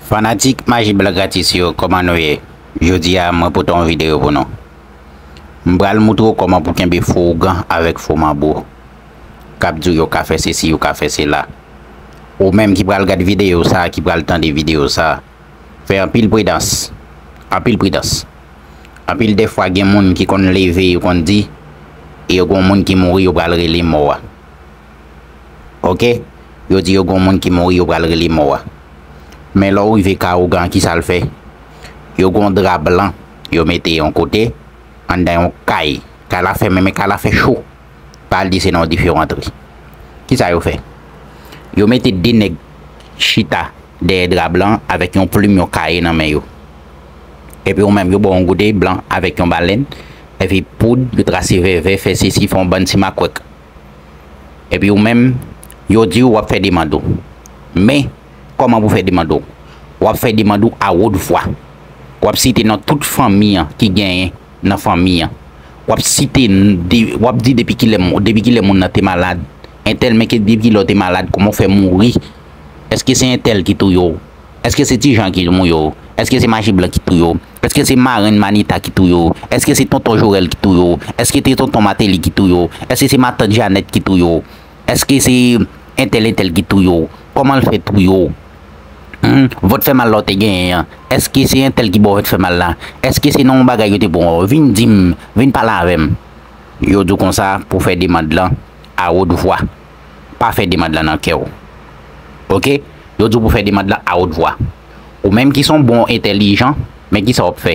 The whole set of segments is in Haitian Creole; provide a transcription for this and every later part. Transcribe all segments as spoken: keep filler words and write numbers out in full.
Fanatik Maji Blan Gratis yo, kòman nou ye? Jodi a, mwen pote yon videyo pou nou. M pral moutre w kòman pou kenbe fo ougan avèk fo manbo k ap di w yo ka fè sesi, yo ka fè sela. Ou menm ki pral gad videyo sa, ki pral tande videyo sa, fè anpil pridans. Anpil pridans. Anpil dèfwa gen moun ki konn leve, yo konn di, e yo gon moun ki mouri, yo pral rele mò a. Oke? Yo di yo gon moun ki mouri, yo pral rele mò a. Men lè w rive kay ougan, kisa l fè? Yo gon dra blan, yo mete yon kote, anndan yon kay. Kay la fèmen, men kay la fè cho. Pa al di se nan yon dife yo antre. Kisa yo fè? Yo mete de nèg chita dèyè dra blan avèk yon plim, yon kaye nan men yo. Epi ou menm, yo ba w yon gode blan avèk yon balèn, epi poud, yo trase vèvè, fè sesi, fè yon bann ti makwèk. Epi ou menm, yo di w w ap fè demann ou. Men, kòman pou fè demann ou? W ap fè demann ou a wot vwa. W ap site non tout fanmi an ki genyen nan fanmi an. W ap site, n- de- w ap di depi kilè, m- depi kilè moun nan te malad. Entèl, men ke depi kilè w te malad, kòman w fè mouri? Èske se entèl ki touye w? Èske se Ti Jan ki touye w? Èske se Maji Blan ki touye w? Èske se marenn Manita ki touye w? Èske se tonton Jorèl ki touye w? Èske se tonton Mateli ki touye w? Èske se matant Janèt ki touye w? Èske se entèl entèl ki touye w? Kòman l fè touye w? Hmm, vòt fè mal la w te genyen an, èske se entèl ki ba w vòt fè mal la? Èske se nan yon bagay yo te pran w? Vin di m, vin pale avè m. Yo di w konsa pou fè demann lan a wot vwa. Pa fè demann lan nan kè w. Oke? Yo di w pou fè demann lan a wot vwa. Ou menm ki se yon bon entèlijan, men kisa w ap fè?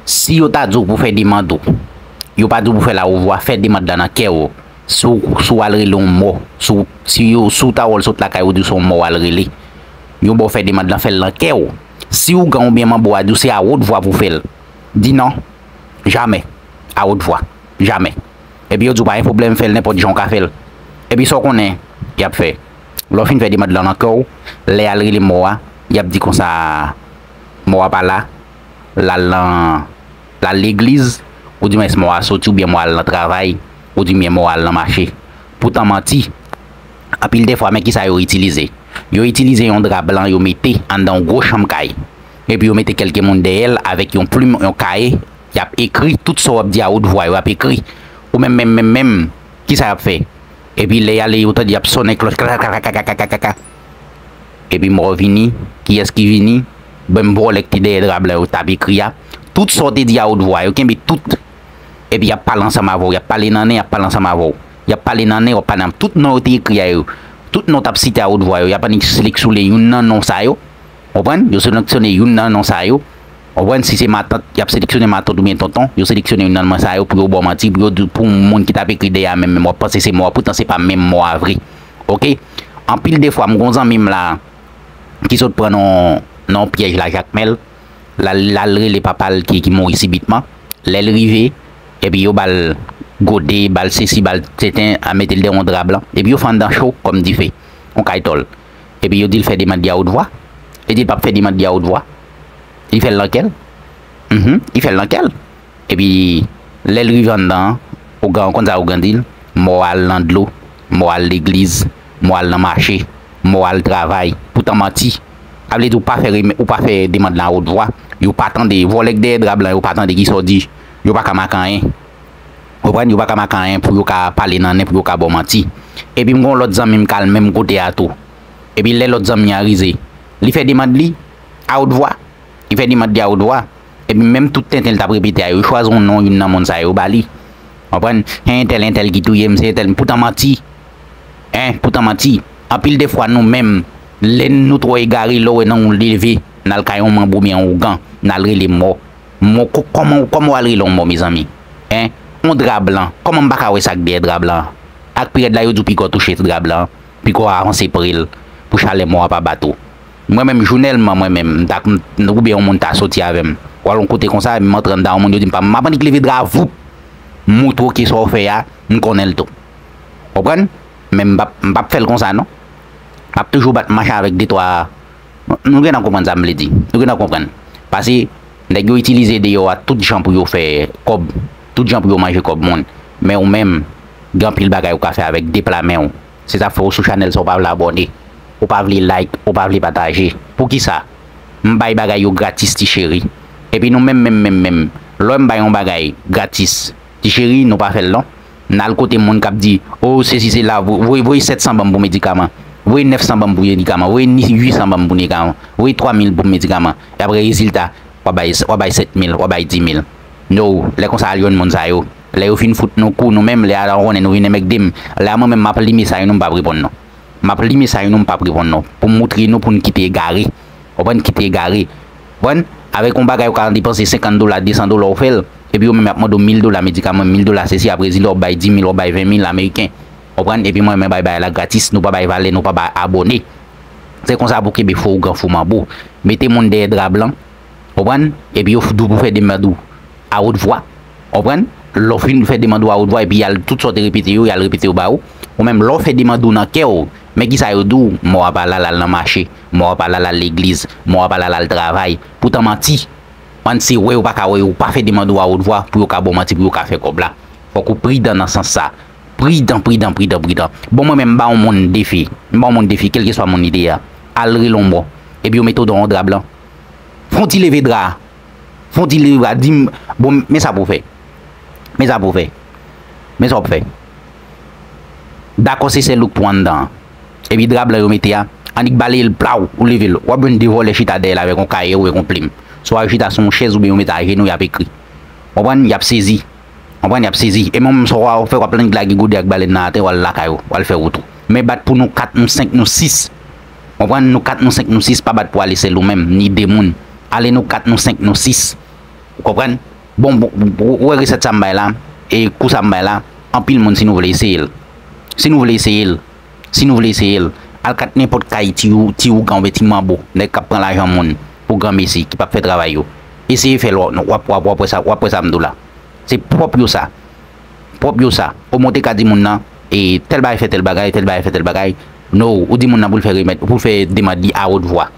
Si yo ta di w pou fè demann ou, yo pa di w pou fè l a wot vwa, fè demann lan nan kè w. Si w, si w al rele yon mò, si w, si yo, si w ta wè l sot lakay ou, di w se yon mò w al rele. Yo ba w fè demann lan, fè l nan kè w. Si ougan oubyen manbo a di w se a wot vwa pou w fè l, di non, jamè, a wot vwa, jamè. Epi yo di w pa gen pwoblèm, fè l nenpòt jan w ka fè l. Epi sa w konnen y ap fè. Lè w fin fè demann lan nan kè w, lè y al rele mò a, y ap di konsa mò a pa la, l al nan, l al legliz, oudimwens mò a soti, oubyen mò a al nan travay, oudimwens mò a al nan mache. Poutan manti, anpil dèfwa, men kisa yo itilize? Yo itilize yon dra blan, yo mete anndan yon gwo chanm kay. Epi yo mete kèlke moun dèyè l avèk yon plim, yon kaye, y ap ekri tout sa w ap di a wot vwa, yo ap ekri. Ou menm, menm, menm, menm, kisa y ap fè? Epi lè y ale, yo tande y ap sonnen klòch, kaka, kaka, kaka, kaka, kaka. Epi mò vini, kiyès ki vini? Menm vòlè ki te dèyè dra blan yo t ap ekri a. Tout sa w te di a wot vwa, yo kenbe tout. Epi y ap pale ansanm avè w, y ap pale nan nen, y ap pale ansanm avè w. Y ap pale nan nen, w ap pale nan, tout non yo te ekri a yo. Tout non w t ap site a wot vwa yo, y ap annik seleksyone youn nan non sa yo. Konprann? Yo seleksyone youn nan non sa yo. Konprann? Si se matant, y ap seleksyone matant oubyen tonton, yo seleksyone youn nan non sa yo pou yo ba w manti, pou yo di, pou moun ki t ap ekri dèyè a menm, menm w ap panse se mò a, poutan se pa menm mò a vre. Oke? Anpil de fwa, m gon zanmi m la ki sot pran nan, nan yon pyèj la Jakmèl, l al, l al rele papa l ki, ki mouri sibitman. Lè l rive, epi yo ba l gode, ba l sesi, ba l tenten, a mete l dèyè yon dra blan. Epi yo fè anndan cho kòm dife, yon kay tòl. Epi yo di l fè demann li a wot vwa. Li di l p ap fè demann li a wot vwa. Li fè l nan kè l. Mhm, li fè l nan kè l. Epi, lè l rive anndan an, ougan, ou konn sa ougan di l? Mò al nan dlo, mò al legliz, mò al nan mache, mò al travay. Poutan manti. Sa vle di ou pa fè, ou pa fè demann lan a wot vwa. Yo pa tande. Vòlè k dèyè dra blan yo pa tande kisa w di. Yo pa ka make anyen. Konprann? Yo pa ka make anyen pou yo ka pale nan nen, pou yo ka ba w manti. Epi m gon lòt zanmi m k al menm kote a tou. Epi lè lòt zanmi an rive, li fè demann li a wot vwa. Li fè demann li a wot vwa. Epi menm tout tenten l t ap repete a yo, yo chwazi yon non youn nan moun sa yo ba li. Konprann? Entèl, entèl ki touye m, se entèl, poutan manti. Hein, poutan manti. Anpil de fwa nou menm, lè nou twò egare, lè w wè nan yon leve, n al kay yon manbo oubyen yon ougan, n al rele mò. Mò, kò- kòman, kòman w al rele yon mò, mezanmi? Hein? Yon dra blan. Kòman m pa ka wè sa k dèyè dra blan an? Ak pirèd la, yo di w piko touche dra blan an. Piko avanse pre l pou chalè mò a pa bat ou. Mwen menm, jounèlman, mwen menm, m ta, m, oubyen yon moun ta soti avè m. W al yon kote konsa, m antre anndan yon moun, yo di m pa, m ap annik leve dra, voup! M moutre w ke sa w fè a, m konnen l tou. Konprann? Men m p ap, m p ap fè l konsa, non. M ap toujou bat mache avèk de twa, nou gentan konprann sa m vle di. Nou gentan konprann. Paske, nèg yo itilize deyò a tout jan pou yo fè kòb. Tout jan pou yo manje kòb moun. Men ou menm, gen anpil bagay ou ka fè avèk de pla men w. Se sa k fè w sou chanèl sa w pa vle abòne. Ou pa vle like, ou pa vle pataje. Poukisa? M bay bagay yo gratis, ti cheri. Epi nou menm, menm, menm, menm, lè m bay yon bagay gratis, ti cheri, nou pa fè l non. N al kote moun k ap di, o, sesi, sela, voye, voye sèt san ban m pou medikaman. Voye nèf san ban m pou medikaman. Voye ni-, uit san ban m pou medikaman. Voye twa mil pou medikaman. E apre rezilta, w ap bay, w ap bay sèt mil, w ap bay di mil. No, lè konsa al jwenn moun sa yo. Lè yo fin fout nou kou, nou menm, lè a la w konnen nou vin enmègde m. Lè a mwen menm, m ap li mesaj nou, m p ap reponn non. M ap li mesaj nou, m p ap reponn non. Pou m moutre nou, pou n kite egare. Konprann, kite egare. Konprann? Avèk yon bagay ou ka depanse senkant dola, desan dola ou fè l. Epi yo menm y ap mande w mil dola medikaman, mil dola sesi, apre rezilta w bay di mil, w bay ven mil ameriken. Konprann? Epi mwen, mwen bay bagay la gratis, nou pa bay valè, nou pa bay abòne. Se konsa pou kenbe fo ougan fo manbo. Mete moun dèyè dra blan. Konprann? Epi yo di w pou fè demann ou a wot vwa. Konprann? Lè w fin fè demann ou a wot vwa, epi y al tout sa w te repete yo, y al repete yo ba ou. Ou menm, lè w fè demann ou nan kè w, men kisa yo di w, mò a pa la l al nan mache, mò a pa la l al legliz, mò a pa la l al travay. Poutan manti. Konprann? Se wè yo pa ka wè yo, pa fè demann ou a wot vwa pou yo ka ba w manti, pou yo ka fè kòb la. Fòk ou pridan nan sans sa. Pridan, pridan, pridan, pridan. Bon, mwen menm, m ba yon moun defi. M ba yon moun defi, kèlkeswa moun li te ye a. Al rele yon mò. Epi yo mete w nan yon dra blan. Fè yon ti leve dra a. Fè yon ti leve dra a. Di m, bon, men sa pou w fè. Men sa pou w fè. Men sa w ap fè. Dakò, se sèl ou k pou anndan an. Epi dra blan yo mete a, annik baleye l, plaw, ou leve l. W ap jwenn de vòlè chita dèyè l avèk yon kaye oubyen yon plim. Swa yo chita sou yon chèz oubyen yo mete ajenou, y ap ekri. Konprann? Y ap sezi. Konprann? Y ap sezi. E menm sa w ap fè, w ap annik lage gode ak balèn nan atè, w al lakay ou, w al fè wout ou. Men bat pou nou kat, nou senk, nou sis. Konprann? Nou kat, nou senk, nou sis, pa bat pou ale sèl ou menm, ni de moun. Ale nou kat, nou senk, nou sis. Ou konprann? Bon, bon, ou wè resèt sa m bay la, e kou sa m bay la, anpil moun, si nou vle eseye l. Si nou vle eseye l, si nou vle eseye l, al kat nenpòt kay ti ou, ti ougan oubyen ti manbo, nèg k ap pran lajan moun pou granmesi ki p ap fè travay yo. Eseye fè l, w ap, w ap, w ap wè sa, w ap wè sa m di w la. Se pwòp yo sa. Pwòp yo sa. O mwen te ka di moun nan, e tèl bagay fè tèl bagay, tèl bagay fè tèl bagay. No, ou di moun nan pou l fè remèd, pou l fè demann li a wot vwa.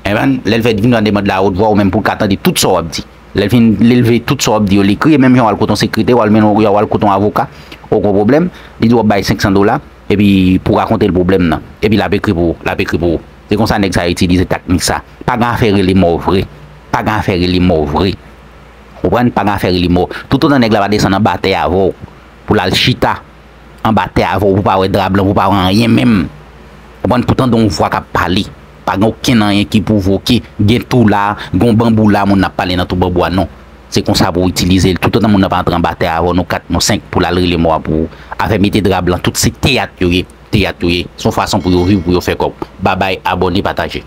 Konprann? Lè l fè vin nan demann la a wot vwa, ou menm pou l ka tande tout sa w ap di. Lè l fin leve tout sa w ap di yo, li ekri, e menm jan w al kote yon sekretè, w al mennen, w al kote yon avoka, ou gen yon pwoblèm, li di w ap bay senk san dola, epi pou rakonte l pwoblèm nan. Epi l ap ekri pou ou, l ap ekri pou ou. Se konsa nèg sa yo itilize taknik sa. Pa gen afè rele mò vre. Pa gen afè rele mò vre. Konprann? Pa gen afè rele mò. Toutotan nèg la pa desann anba tè avè w pou l al chita anba tè avè w, pou pa wè dra blan, pou pa wè anyen menm. Konprann? Pou tande yon vwa k ap pale. Pa gen okenn anyen ki pwovoke. Gen tou la, gen yon banbou la, moun nan ap pale nan tou banbou a, non. Se konsa pou w itilize l. Toutotan moun nan pa antre anba tè avè w, nou kat, nou senk, pou l al rele mò a pou ou. Afè mete dra blan, tout se teyat yo ye. Teyat yo ye. Se yon fason pou yo viv, pou yo fè kòb. Babay, abòne, pataje.